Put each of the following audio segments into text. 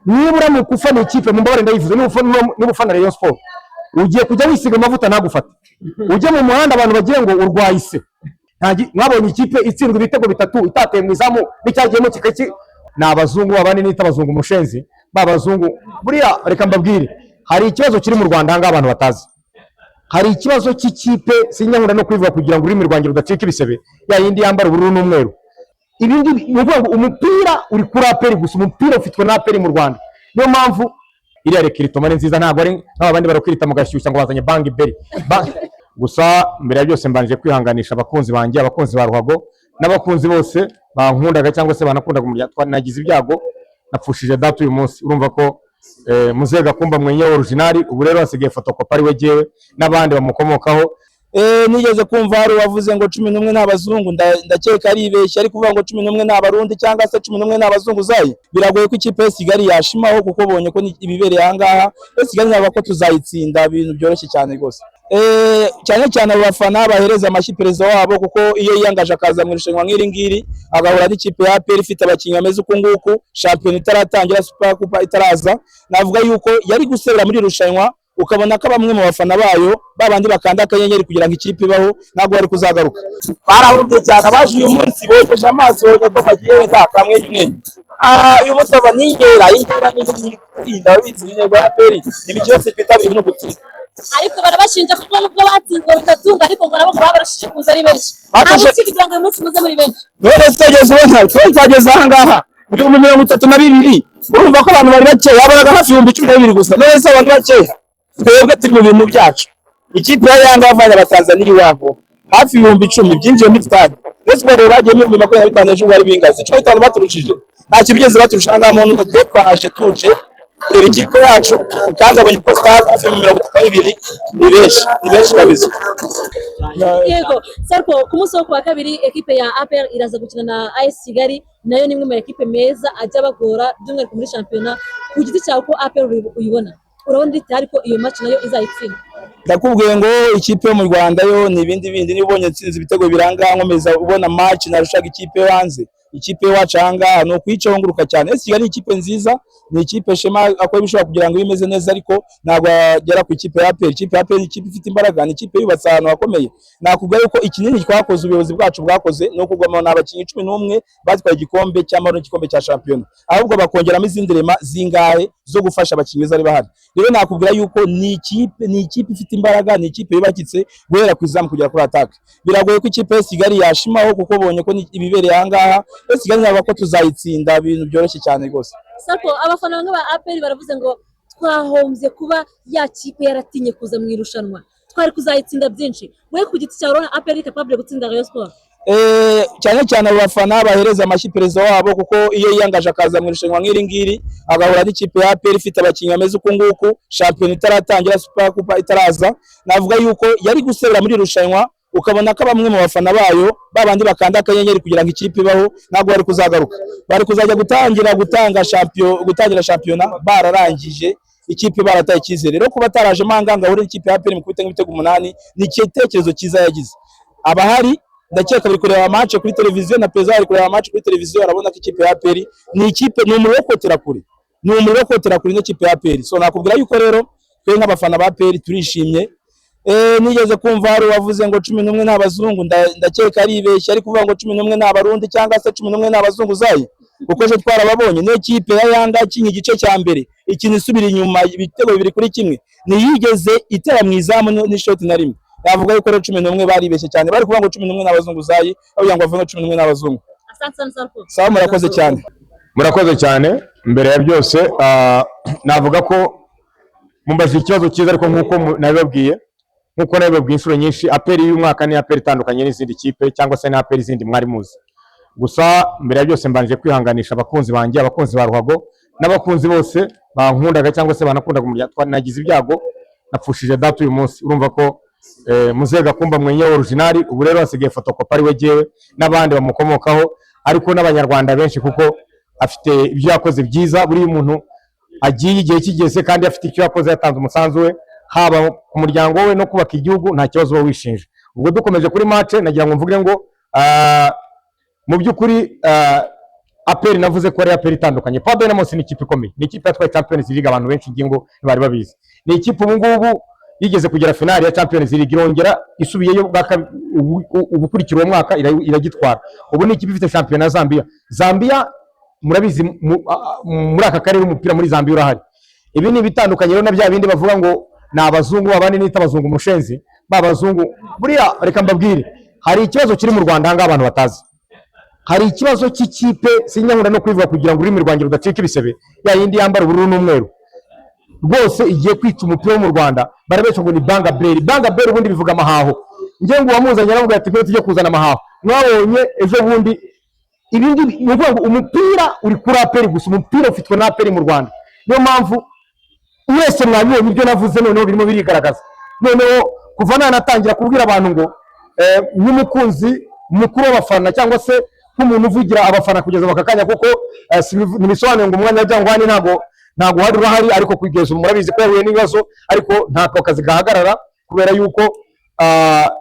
Niba uramuka ufana ikipe, mumbabarire ndayivuze, niba ufana Rayon Sport, ugiye kujya wisiga amavuta ntagufate, ujye mu muhanda abantu bagiye ngo urwaye ise. Mwabonye ikipe itsindwa ibitego bitatu itateye mu izamu n'icyagiyemo kikaki. Ni abazungu babandi nita abazungu mushenzi ba bazungu. Buriya reka mbabwire, hari ikibazo kiri mu Rwanda ahangaha abantu batazi. Hari ikibazo cy'ikipe, sinyahura no kubivuga kugira ngo ururimi rwanjye rudacika ibisebe, ya yindi yambara ubururu n'umweru. Ibi ngibi ni ukuvuga ngo umupira uri kuri APR gusa, umupira ufitwe na APR mu Rwanda. Niyo mpamvu iriya recrutement ni nziza, ntabwo ari nk'aba bandi barakwirita mu gashyushya ngo bazanye bangi beri. Gusa mbere ya byose mbanje kwihanganisha abakunzi banjye, abakunzi ba ruhago n'abakunzi bose bankundaga cyangwa se banakundaga umuryango. Nagize ibyago, napfushije data uyu munsi. Urumva ko muzehe Gakumba mwenye original, ubu rero hasigaye photocopie, ari we jyewe n'abandi bamukomokaho. Nigeze kumva hari uwavuze ngo 11 ni abazungu, ndakeka aribeshya, ari kuvuga ngo 11 ni Abarundi cyangwa se 11 ni abazunguzayi. Biragoye ko ikipe ya Kigali yashimaho kuko bonye ko ibibereye aha ngaha. Kigali navuga ko tuzayitsinda, ibintu byoroshye cyane rwose. Cyane cyane abo bafana bahereza amashyi perezida wabo, kuko iyo yiyangaje akaza mu irushanwa nk'iri ngiri, agahura n'ikipe ya APR ifite abakinnyi bameze uku nguku, shampiyona itaratangira, Super Coupe itaraza, navuga yuko yari gusebera muri iri rushanwa, ukabona ko bamwe mu bafana bayo babandi bakanda akanyenyeri kugira ngo ikipe ibaho ntabwo bari kuzagaruka. Barahumbye cyane abaje uyu munsi, bogeje amaso ko bagiye wenda kamwe kimwe. Uyu munsi bava n'inkera, inkera ni gutsinda, babizi intego ya APR, imikino yose twitabiriye no gutsinda. Ariko barabashinja kuko nubwo batsinzwe bitatunga, ariko ngo nabo ngo babarushije kuza ari benshi. Ntabwo Ntabwo kugira ngo uyu munsi muze muri benshi. None se tugeze ubona twe twageze aha ngaha 32,000, urumva ko abantu bari bakeya, yabonaga hafi 12,000 gusa. None se abantu bakeya, twebwe turi mu bintu byacu. Ikipe ya Yanga yavanye Abatanzaniya iwabo hafi 10,000 byinjiye muri stade, ndetse ubu bagiye 25,000 ejo bari bingaze 15 baturushije, ntacyo bigeze baturusha aha ngaha. Muntu twe twaje tuje kureba ikipe yacu, kandi abonye ko stade hafi 32, ni benshi, ni benshi kabisa. Yego Sarko, ku munsi wo kuwa kabiri ekipe ya APR iraza gukina na AS Kigali, nayo ni imwe mu ekipe meza ajya bagora by'umwihariko muri shampiyona. Ku giti cyawe, ko APR uyibona, urabona iri tayari ko iyo match nayo izayitsinda? Ndakubwiye ngo ikipe yo mu Rwanda yo ni ibindi bindi. Niba ubonye nsinzi ibitego biranga, nkomeza ubona match narushaga ikipe yo hanze, ikipe iwacu aha ngaha ni ukuyicaho nguruka cyane. Ese Kigali ni ikipe nziza, ni ikipe Shema akora ibishobora kugira ngo ibe imeze neza, ariko ntabwo yagera ku ikipe ya APR. Ikipe ya APR ni ikipe ifite imbaraga, ni ikipe yubatse ahantu hakomeye. Nakubwira yuko ikinini twakoze, ubuyobozi bwacu bwakoze, ni ukugomana abakinnyi 11 batwaye igikombe cy'amahoro n'igikombe cya shampiyona, ahubwo bakongeramo izindi rema zingahe zo gufasha abakinnyi beza bari bahari. Rero nakubwira yuko ni ikipe ifite imbaraga, ni ikipe yubakitse guhera ku izamu kugera kuri attaque. Biragoye ko ikipe ya Kigali yashimaho kuko bonye ko ibibereye aha ngaha. Kigali navuga ko tuzayitsinda, ibintu byoroshye cyane rwose. Sarko, abafana bamwe ba APR baravuze ngo twahombye kuba ya kipe yaratinye kuza mu irushanwa, twari kuzayitsinda byinshi. We ku giti cyawe, urabona APR capable gutsinda Rayon Sport? Cyane cyane abo bafana bahereza amashyi perezida wabo, kuko iyo yiyangaje akaza mu irushanwa nk'iri ngiri, agahura n'ikipe ya APR ifite abakinnyi bameze uku nguku, shampiyona itaratangira, Super Coupe itaraza, navuga yuko yari gusebera muri iri rushanwa, ukabona ko bamwe mu bafana bayo babandi bakanda akanyenyeri kugira ngo ikipe ibaho ntabwo bari kuzagaruka, bari kuzajya gutangira gutanga champion, gutangira shampiyona bararangije, ikipe barataye icyizere. Rero kuba atarajemo aha ngaha ngo ahure n'ikipe ya APR mu kubita nk'ibitego 8 ni igitekerezo cyiza yagize. Abahari ndakeka bari kureba match kuri televiziyo, na perezida ari kureba match kuri televiziyo, arabona ko ikipe ya APR ni ikipe, ni umuriro wo kotera kure, ni umuriro wo kotera kure n'ikipe ya APR. So nakubwira yuko rero twe nk'abafana ba APR turishimye. Nigeze kumva hari uwavuze ngo 11 ni abazungu, ndakeka aribeshya, ari kuvuga ngo 11 ni Abarundi cyangwa se 11 ni abazunguzayi, kuko ejo twarababonye. Niyo kipe ya Yanga ikinye igice cya mbere ikintu isubira inyuma ibitego 2-1, ntiyigeze itera mu izamu n'ishoti na rimwe. Navuga yuko rero 11 baribeshye cyane, bari kuvuga ngo 11 ni abazunguzayi aho kugira ngo bavuge ngo 11 ni abazungu. Asante sana, Sarko. Sawa, murakoze cyane. Murakoze cyane. Mbere ya byose, navuga ko mumbajije ikibazo cyiza, ariko nk'uko nabibabwiye inshuro nyinshi, APR y'uyu mwaka ni APR itandukanye n'izindi kipe cyangwa se na APR izindi mwari muzi. Gusa mbere ya byose mbanje kwihanganisha abakunzi banjye, abakunzi ba ruhago n'abakunzi bose bankundaga cyangwa se banakundaga umuryango. Nagize ibyago, napfushije data uyu munsi. Urumva ko muzehe Gakumba mwenye original, ubu rero hasigaye photocopie, ari we jyewe n'abandi bamukomokaho, ariko n'Abanyarwanda benshi, kuko afite ibyo yakoze byiza. Buriya umuntu agiye igihe kigeze kandi afite icyo yakoze, yatanze umusanzu we, haba ku muryango we no kubaka igihugu, nta kibazo uba wishinja. Ubwo dukomeje kuri match, nagira ngo mvuge ngo mu by'ukuri APR navuze ko ari APR itandukanye. Power Dynamos ni ikipe ikomeye, ni ikipe yatwaye Champions League, abantu benshi ngingo bari babizi. Ni ikipe ubu ngubu yigeze kugera finale ya Champions League, irongera isubiyeyo ubukurikira uwo mwaka iragitwara. Ubu ni ikipe ifite shampiyona ya Zambia. Zambia murabizi, muri aka karere umupira muri Zambia urahari. Ibi ni ibitandukanye rero na bya bindi bavuga ngo ni abazungu, abandi nita abazungu mushenzi ba bazungu. Buriya reka mbabwire, hari ikibazo kiri mu Rwanda ahangaha abantu batazi. Hari ikibazo cy'ikipe, sinyahura no kubivuga kugira ngo ururimi rwanjye rudacika ibisebe, ya yindi yambara ubururu n'umweru rwose igiye kwica umupira wo mu Rwanda. Barabeshya ngo ni Banga Beri. Banga Beri ubundi bivuga amahaho. Njye ngo uwamuzanye aravuga ati: "Twe tujye kuzana amahaho." Mwabonye ejo bundi ibi ngibi, ni ukuvuga ngo umupira uri kuri APR gusa, umupira ufitwe na APR mu Rwanda. Niyo mpamvu mwese mwabibonye ibyo navuze, noneho birimo birigaragaza. Noneho kuva nanatangira kubwira abantu ngo nk'umukunzi mukuru w'abafana cyangwa se nk'umuntu uvugira abafana kugeza aka kanya, kuko ntibisobanuye ngo umwanya wa Jangwani ntabwo uhari, urahari, ariko kugeza ubu murabizi ko yahuye n'ibibazo, ariko ntabwo akazi gahagarara kubera yuko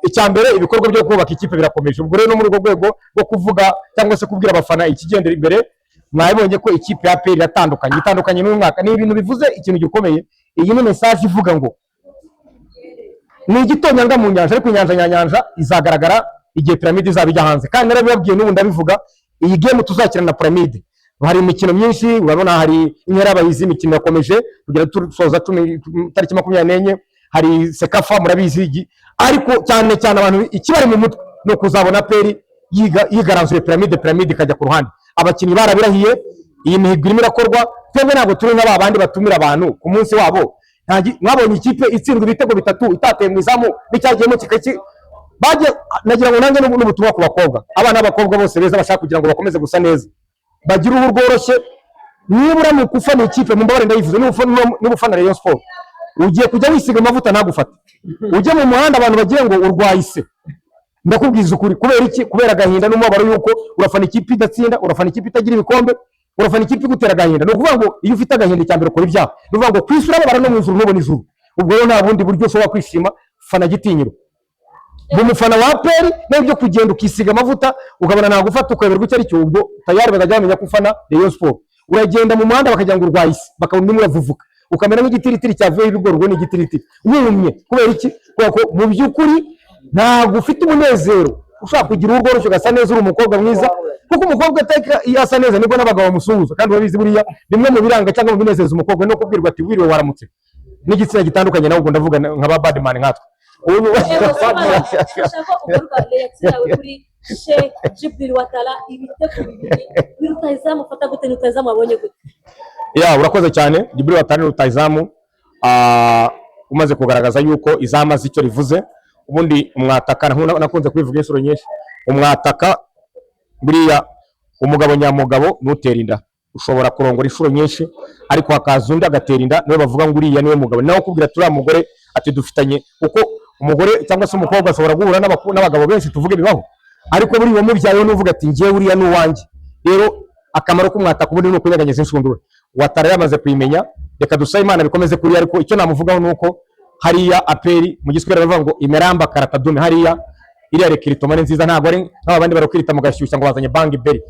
icya mbere ibikorwa byo kubaka ikipe birakomeje. Ubwo rero no muri urwo rwego rwo kuvuga cyangwa se kubwira abafana ikigendera imbere, mwabibonye ko ikipe ya APR iratandukanye, itandukanye n'uyu mwaka. Ni ibintu bivuze ikintu gikomeye. Iyi ni message ivuga ngo ni igitonyanga mu nyanja, ariko inyanja nyanyanja izagaragara igihe Piramide izaba ijya hanze. Kandi narabibabwiye, n'ubu ndabivuga, iyi game tuzakina na Piramide, hari imikino myinshi urabona, hari inkera y'abahizi, imikino yakomeje kugera dusoza tariki 24, hari CECAFA murabizi, ariko cyane cyane abantu ikibari mu mutwe ni ukuzabona APR yigaranzuye Piramide, Piramide ikajya ku ruhande. Abakinnyi barabirahiye, iyi mihigo irimo irakorwa. Twebwe ntabwo turi nka ba bandi batumira abantu ku munsi wabo. Mwabonye ikipe itsindwa ibitego bitatu itateye mu izamu n'icyagiyemo kikaki bagiye. Nagira ngo nanjye n'ubutumwa ku bakobwa, abana b'abakobwa bose beza bashaka kugira ngo bakomeze gusa neza, bagire uruhu rworoshye. Niba uramuka ufana ikipe, mumbabarire ndayivuze, niba ufana Rayon Sport, ugiye kujya wisiga amavuta ntagufate, ujye mu muhanda abantu bagire ngo urwaye ise. Ndakubwiza ukuri. Kubera iki? Kubera agahinda n'umubabaro yuko urafana ikipe idatsinda, urafana ikipe itagira ibikombe, urafana ikipe igutera agahinda. Ni ukuvuga ngo iyo ufite agahinda, icya mbere ukora ibyaha. Ni ukuvuga ngo ku isi urababara, no mu ijuru ntubona ijuru. Ubwo rero nta bundi buryo ushobora kwishima, fana gitinyiro mu mufana wa APR. N'ibyo kugenda ukisiga amavuta ukabona nagufata ukayoberwa icyo ari cyo, ubwo tayari bazajya bamenya ko ufana Rayon Sport. Uragenda mu muhanda bakagira ngo urwaye ise, bakabona urimo uravuvuka, ukamera nk'igitiritiri cyavuyeho ibigori. Ubwo ni igitiritiri wumye. Kubera iki? Kubera ko mu by'ukuri ntabwo ufite umunezero. Ushobora kugira uruhu rworoshye, ugasa neza, uri umukobwa mwiza, kuko umukobwa ateka iyo asa neza nibwo n'abagabo bamusuhuza. Kandi urabizi, buriya bimwe mu biranga cyangwa mu binezeza umukobwa no kubwirwa ati: "Wiriwe, waramutse," n'igitsina gitandukanye nawe. Ubwo ndavuga nka ba badman nkatwe. Yego, Sibomana, ndashaka ko ugaruka reaction yawe kuri Sheikh Djibril Ouattara, ibitego bibiri. Ni rutahizamu ufata gute? Ni rutahizamu wabonye gute? Ya, urakoze cyane. Djibril Ouattara ni rutahizamu umaze kugaragaza yuko izamu azi icyo rivuze. Ubundi umwataka, nakunze kubivuga inshuro nyinshi, umwataka buriya umugabo nyamugabo nutera inda. Ushobora kurongora inshuro nyinshi, ariko hakaza undi agatera inda, niwe bavuga ngo uriya niwe mugabo. Nawe ukubwira turiya mugore ati dufitanye, kuko umugore cyangwa se umukobwa ashobora guhura n'abagabo benshi, tuvuge bibaho, ariko buriya uwamubyayeho n'uvuga ati: "Njyewe uriya ni uwanjye." Rero akamaro k'umwataka ubundi ni ukunyeganyeza inshundura. Ouattara yamaze kuyimenya, reka dusabe Imana bikomeze kuriya. Ariko icyo namuvugaho ni uko hariya APR, mu Giswahili baravuga ngo imeramba karatadume, hariya iriya recrutement ni nziza, ntabwo ari nk'aba bandi barakwirita mu gashyushya ngo bazanye bangi beri.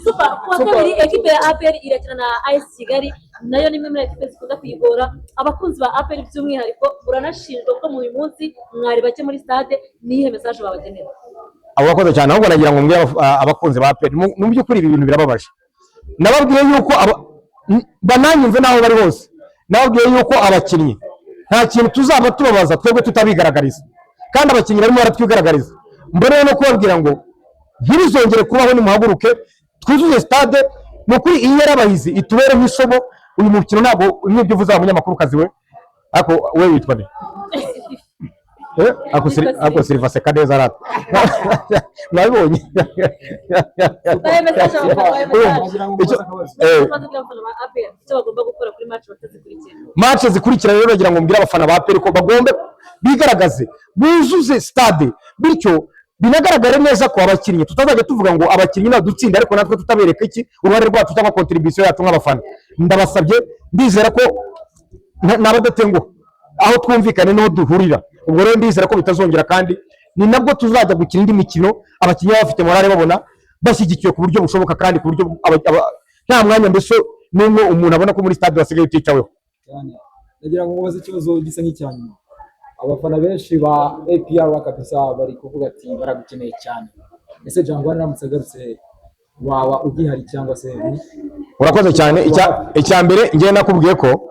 Super, kuwa kabiri ekipe ya APR irakina na AS Kigali, nayo ni imwe muri ekipe zikunda kuyigora. Abakunzi ba APR by'umwihariko uranashinjwa ko mu uyu munsi mwari bake muri stade, niyihe message babagenera? Abo bakoze cyane, ahubwo nagira ngo mbwire abakunzi ba APR, mu by'ukuri ibi bintu birababaje. Nababwiye yuko bananyumve n'aho bari hose, nababwiye yuko abakinnyi nta kintu tuzaba tubabaza twebwe tutabigaragariza, kandi abakinnyi barimo baratwigaragariza. Mbere no kubabwira ngo ntibizongere kubaho, nimuhaguruke twuzuze stade. Ni ukuri iyi yarabahizi itubere nk'isomo. Uyu mukino ntabwo n'ibyo uvuze wa munyamakurukazi we, ariko we witwa nde? Ako Silva aseka neza arata, mwabibonye. Bahe message abafana, bahe message. Icyo Abafana ba APR icyo bagomba gukora kuri match batazikurikira. Match zikurikira rero, bagira ngo mbwire abafana ba APR ko bagombe bigaragaze, buzuze stade, bityo binagaragare neza ko abakinnyi tutazajya tuvuga ngo abakinnyi nadutsinda, ariko natwe tutabereka iki uruhare rwacu cyangwa contribution yacu nk'abafana. Ndabasabye, ndizera ko n'abadatenguha aho twumvikane niho duhurira. Ubwo rero ndizera ko bitazongera, kandi ni nabwo tuzajya gukina indi mikino abakinnyi baba bafite morale, babona Bashyigikiwe ku buryo bushoboka kandi ku buryo nta mwanya mbese n'umwe umuntu abona ko muri stade wasigaye uticaweho. Cyane. Ndagira ngo mubaze ikibazo gisa nk'icya nyuma. Abafana benshi ba APR kabisa bari kuvuga ati baragukeneye cyane. Ese Jangwani aramutse agarutse, waba ugihari cyangwa se? Urakoze cyane. Icya mbere, ngewe nakubwiye ko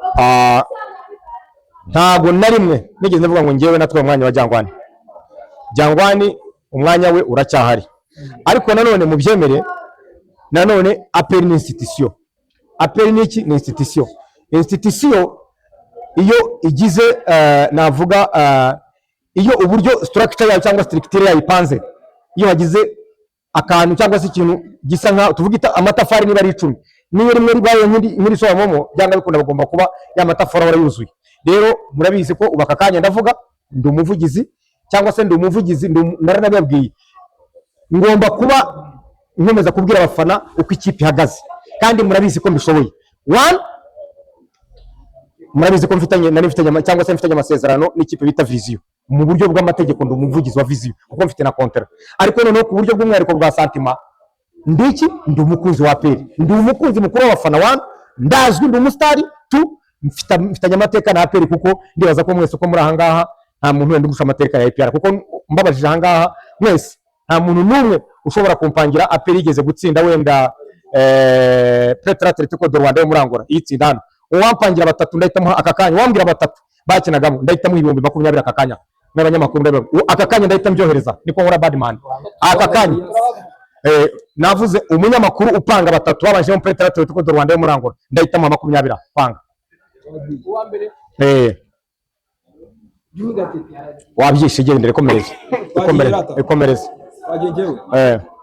ntago na rimwe nigeze mvuga ngo ngewe natwaye umwanya wa Jangwani. Jangwani umwanya we uracyahari, ariko nanone mubyemere, nanone APR ni institution. APR ni iki? Ni institution. Institution iyo igize navuga iyo uburyo structure yayo cyangwa structure yayo ipanze, iyo hagize akantu cyangwa se ikintu gisa nka tuvuge amatafari niba ari 10, niyo rimwe ribaye nk'irisobamomo, byanga bikunda bagomba kuba ya matafari ahora yuzuye. Rero murabizi ko ubu aka kanya ndavuga ndi umuvugizi, cyangwa se ndi umuvugizi, naranababwiye, ngomba kuba nkomeza kubwira abafana uko ikipe ihagaze, kandi murabizi ko mbishoboye. One, murabizi ko mfitanye, nari mfitanye cyangwa se mfitanye amasezerano n'ikipe bita Vision. Mu buryo bw'amategeko ndi umuvugizi wa Vision kuko mfite na contrat, ariko noneho ku buryo bw'umwihariko bwa sentiment ndi iki? Ndi umukunzi wa APR, ndi umukunzi mukuru w'abafana. One, ndazwi, ndi umusitari. Two, mfitanye amateka na APR, kuko ndibaza ko mwese uko muri aha ngaha nta muntu wenda urusha amateka ya APR, kuko mbabajije aha ngaha mwese nta muntu n'umwe ushobora kumpangira APR yigeze gutsinda wenda Petro Atletico de Rwanda yo muri Angola iyitsinda hano. Uwampangira batatu ndahita muha aka kanya, uwambwira batatu bakinagamo ndahita muha 20,000 aka kanya. N'abanyamakuru ndabibabwira, aka kanya ndahita mbyohereza, niko nkora badman aka kanya. Navuze umunyamakuru upanga batatu babanjemo Petro Atletico de Rwanda yo muri Angola, ndahita muha 20 panga. Uwa mbere? Jimmy Gatete. Wabyishe, gendere, ikomereze, ikomereze, ikomereze. Wagiye njyewe.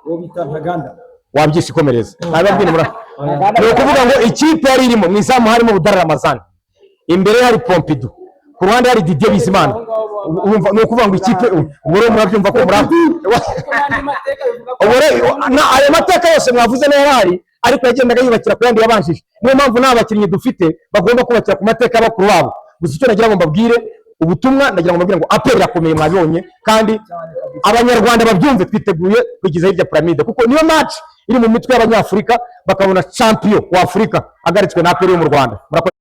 Uwo bita Ntaganda. Wabyishe, ikomereze. Nababwira mura ni ukuvuga ngo ikipe yari irimo mu izamu harimo Budara Ramazani, imbere hari Pompidou, ku ruhande hari Didier Bizimana. Urumva, ni ukuvuga ngo ikipe ubwo rero murabyumva ko muri ubwo rero ayo mateka yose mwavuze nayo yarahari, ariko yagendaga yubakira ku yandi yabanjije. Niyo mpamvu nta bakinnyi dufite bagomba kubakira ku mateka y'abakuru babo. Gusa icyo nagira ngo mbabwire, ubutumwa nagira ngo mbabwire ngo APR irakomeye, mwabibonye, kandi Abanyarwanda babyumve, twiteguye kugeza hirya Pyramide, kuko niyo match iri mu mitwe y'Abanyafurika, bakabona champion wa Afurika agaritswe na APR yo mu Rwanda. Murakoze.